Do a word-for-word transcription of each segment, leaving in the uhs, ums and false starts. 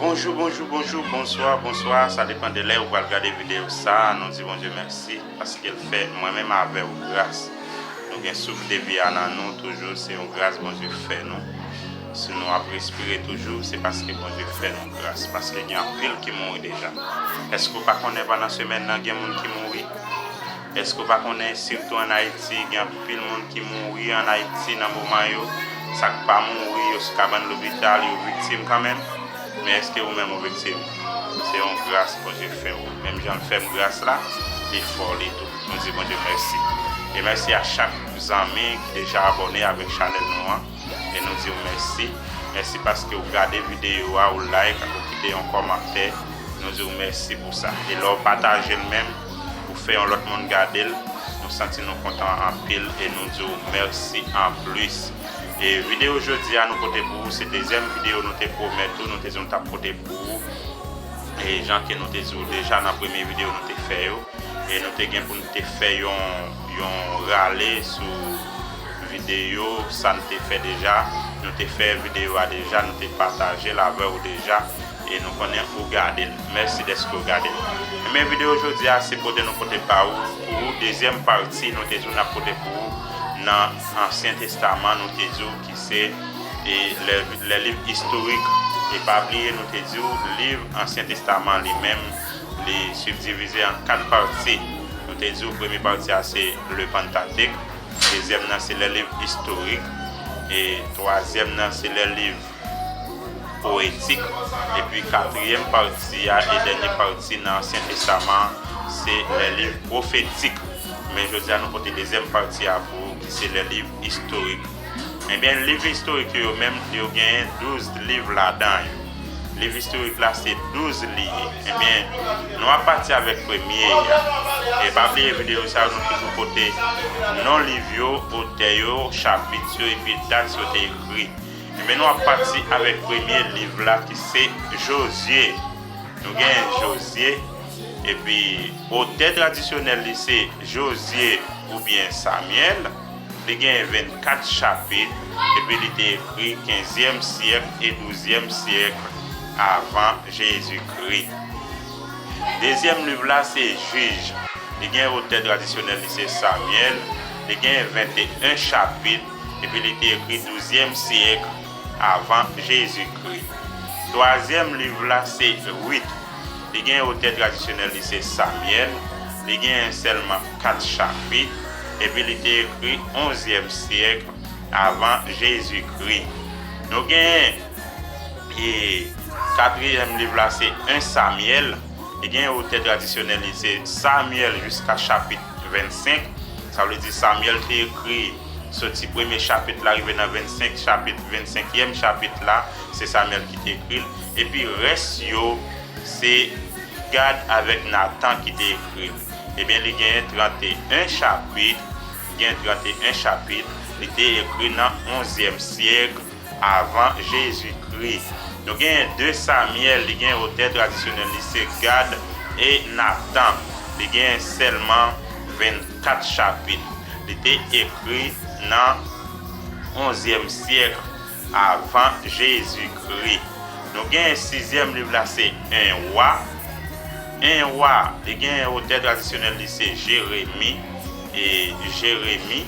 Bonjou, bonjou, bonjou, bonswa, bonswa. Sa depann de lè ou pral gade videyo sa. Nou di Bondye mèsi paske l fè mwen menm avè w gras. Nou gen souf de vi a nan nou toujou, se yon gras Bondye fè nou. Si nou ap respire toujou, se paske Bondye fè nou gras, paske gen anpil ki mouri deja. Èske w pa konnen pandan semèn nan gen moun ki mouri? Èske w pa konnen, sitou ann Ayiti, gen anpil moun ki mouri ann Ayiti nan moman yo? Sa k pa mouri, yo sou kabann lopital, yo viktim kanmenm. Men èske ou menm ou viktim? Se yon gras Bondye fè w. Menm jan l fè m gras la, li fè w li tou. Nou di Bondye mèsi. E mèsi a chak zanmi ki deja abòne avèk chanèl nou an. E nou di w mèsi. Mèsi paske w gade videyo a, ou like, ou kite yon kòmantè. Nou di w mèsi pou sa. E lè w pataje l menm, ou fè yon lòt moun gade l, nou santi nou kontan anpil e nou di w mèsi anplis. E videyo jodi a nou pote pou ou, se dezyèm videyo nou te pwomèt ou, nou te di nou t ap pote pou ou. E jan ke nou te di w deja nan premye videyo nou te fè yo, e nou te gen pou nou te fè yon, yon rale sou videyo, sa n te fè deja. Nou te fè videyo a deja, nou te pataje l avè w deja, e nou konnen ou gade l. Mèsi dèske w gade l. Ebyen, videyo jodi a, se pote nou pote pa ou, pou ou, dezyèm pati nou te di w n ap pote pou ou nan Ansyen Testaman, nou te di w ki se, e, lè, lè liv istorik. E pa bliye, nou te di w liv Ansyen Testaman li menm, li sibdivize an kat pati. Nou te di w premye pati a se le Pantatik, dezyèm nan se lè liv istorik, e twazyèm nan se lè liv powetik, epi katriyèm pati a e dènye pati nan Ansyen Testaman an, se lè liv pwofetik. Men jodi a, nou pote dezyèm pati a pou ou, ki se lè liv istorik. Ebyen, liv istorik yo, yo menm, yo genyen douz liv ladan yo. Liv istorik la, se douz li ye. Ebyen, nou ap pati avèk premye a. E pa bliye, videyo sa yo, nou toujou pote non liv yo, otè yo, chapit yo, epi dat yo te ekri. Ebyen, nou ap pati avèk premye liv la ki se Jozye. Nou gen Jozye, epi otè tradisyonèl li se Jozye oubyen Samyèl. Li gen vennkat chapit, epi li te ekri kenzyèm syèk e douzyèm syèk avan Jezikri. Dezyèm liv la se Jij. Li gen otè tradisyonèl li se Samyèl. Li gen venteyen chapit, epi li te ekri douzyèm syèk avan Jezikri. Twazyèm liv la se Rit. Li gen otè tradisyonèl li se Samyèl. Li gen sèlman kat chapit, epi li te ekri onzyèm syèk avan Jezikri. Nou gen, e, katriyèm liv la se en Samyèl. Li gen otè tradisyonèl li se Samyèl jiska chapit vennsenk. Sa vle di Samyèl te ekri soti premye chapit la rive nan vennsenk chapit, vennsenkyèm chapit la, se Samyèl ki te ekri l. Epi rès yo, se Gad avèk Natan ki te ekri l. Ebyen, li genyen tranteyen chapit, gen tranteyen chapit, li te ekri nan onzyèm syèk avan Jezikri. Nou genyen de Samyèl, li gen otè tradisyonèl li se Gad e Natan. Li genyen sèlman vennkat chapit. Li te ekri nan onzyèm syèk avan Jezikri. Nou gen sizyèm liv la se En Wa. En Wa, li gen otè tradisyonèl li se Jeremi. E Jeremi,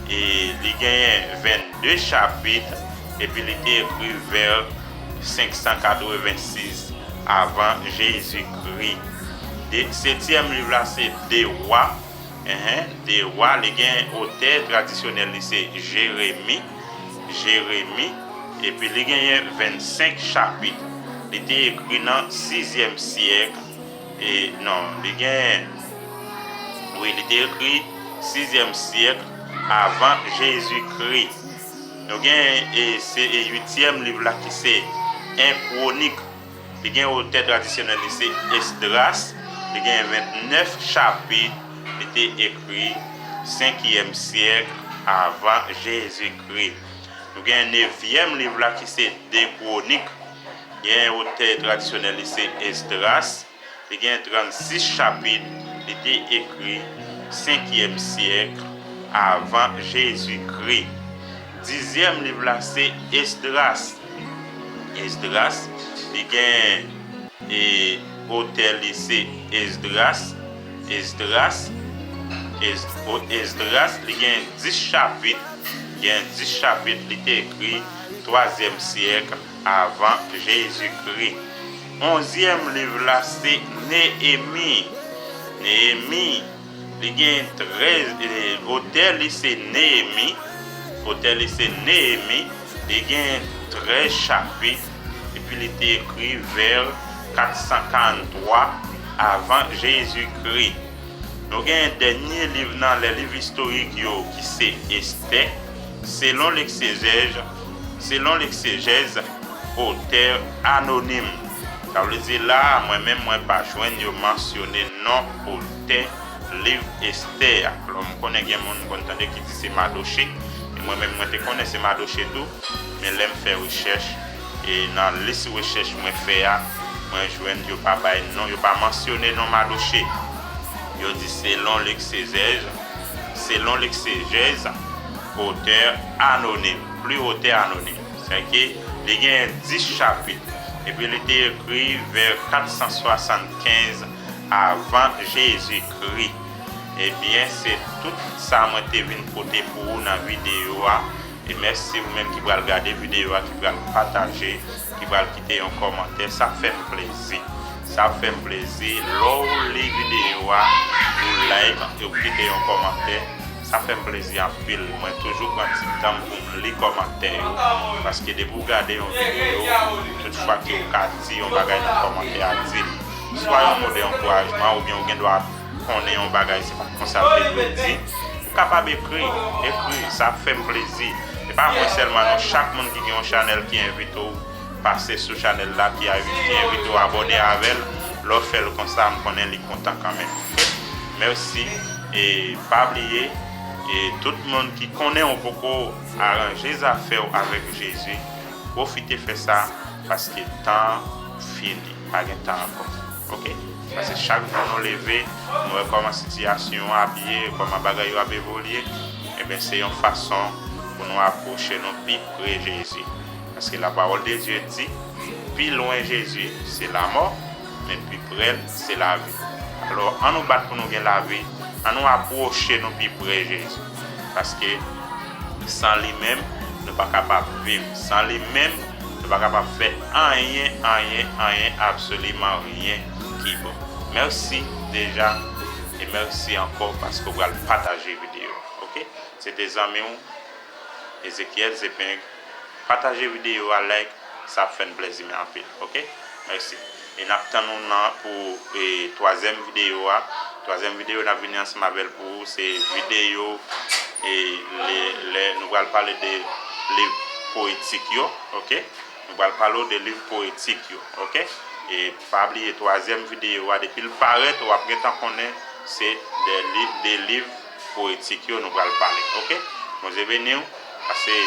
e li genyen vennde chapit, epi li te ekri vè senk san katrevensis avan Jezikri. De, setyèm liv la se De Wa. Enhen, De Wa, li gen otè tradisyonèl li se Jeremi. Jeremi, epi li genyen vennsenk chapit. Li te ekri nan sizyèm syèk, e non, li genyen, wi, li te ekri sizyèm syèk avan Jezikri. Nou gen, e, se, e, uityèm liv la ki se En Kwonik. Li gen otè tradisyonèl li se Esdras. Li gen ventnèf chapit. Li te ekri senkyèm syèk avan Jezikri. Nou gen nevyèm liv la ki se De Kwonik. Gen otè tradisyonèl li se Esdras. Li gen trannsis chapit, li te ekri senkyèm syèk avan Jezikri. Dizyèm liv la se Esdras. Esdras, Li gen, e, otè li se Esdras, Esdras, Es-, o-, Esdras, li gen dis chapit, gen dis chapit, li te ekri twazyèm syèk avan Jezikri. Onzyèm liv la se Neyemi. Neyemi, li gen trèz, e, otè li se Neyemi. Otè li se Neyemi. Li gen trèz chapit. Epi li te ekri vè kat san karanntwa avan Jezikri. Nou gen dènye liv nan lè liv istorik yo ki se Estè. Selon leksejèz, selon leksejèz, otè anonim. Sa vle di la, mwen menm, mwen pa jwenn yo mansyone non otè liv Estè a. Alò, m konnen gen moun m konn tande ki di se Madoche, e mwen menm, mwen te konnen se Madoche tou, men lè m fè rechèch, e nan lis rechèch mwen fè a, mwen jwenn yo pa bay non, yo pa mansyone non Madoche. Yo di selon leksejèz, selon leksejèz, otè anonim, pli otè anonim. Sèke li gen dis chapit, epi li te ekri vè kat san swasannkenz avan Jezikri. Ebyen, se tout sa mwen te vin pote pou ou nan videyo a. E mèsi ou menm ki pral gade videyo a, ki pral pataje, ki pral kite yon kòmantè. Sa fè m plezi. Sa fè m plezi. Lè w li videyo a, ou like, e ou kite yon kòmantè. Sa fè m plezi anpil. Mwen toujou pran ti tan m pou m li kòmantè yo. Paske depi w gade yon videyo, tout fwa ke w ka di yon bagay nan kòmantè a, di l. Swa yon mo de ankourajman, oubyen ou gen dwa konnen yon bagay, se pa t konsa l te dwe di. Ou kapab ekri, ekri, sa ap fè m plezi. E pa mwen sèlman non, chak moun ki gen yon chanèl ki envite w pase sou chanèl la, ki a-, ki envite w abòne avè l, lè w fè l konsa, m konnen li kontan kanmenm. Oke? Mèsi. E pa bliye, e tout moun ki konnen ou poko aranje zafè w avèk Jezi, pwofite fè sa, paske tan an fini. Pa gen tan ankò. Oke? Paske chak jou nou leve, nou wè kòman sitiyasyon an ap ye, kòman bagay yo ap evolye, ebyen, se yon fason pou nou apwoche nou pi pre Jezi. Paske lapawòl de Dye di, pi lwen Jezi, se lamò, men pi pre l, se lavi. Alò, ann nou bat pou nou gen lavi, ann nou apwoche nou pi pre Jezi. Paske san li menm, nou pa kapab viv. San li menm, nou pa kapab fè anyen, anyen, anyen, absoliman ryen ki bon. Mèsi deja, e mèsi ankò paske w pral pataje videyo a, oke? Se te zanmi w, Ezekiel Zepeng. Pataje videyo a, like, sa ap fè n plezi men anpil, oke? Mèsi. E n ap tann ou nan pou, e, twazyèm videyo a. Twazyèm videyo n ap vini ansanm avè l pou ou, se videyo, e, lè, lè nou pral pale de liv powetik yo, oke? Nou pral pale w de liv powetik yo, oke? E pa bliye twazyèm videyo a, depi l parèt, w ap gentan konnen se de li-, de liv powetik yo nou pral pale, oke? Bondye beni w, pase,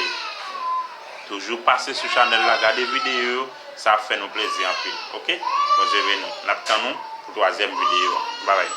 toujou pase sou chanèl la, gade videyo yo, sa ap fè nou plezi anpil, oke? Bondye beni w. N ap tann ou pou twazyèm videyo a. Babay.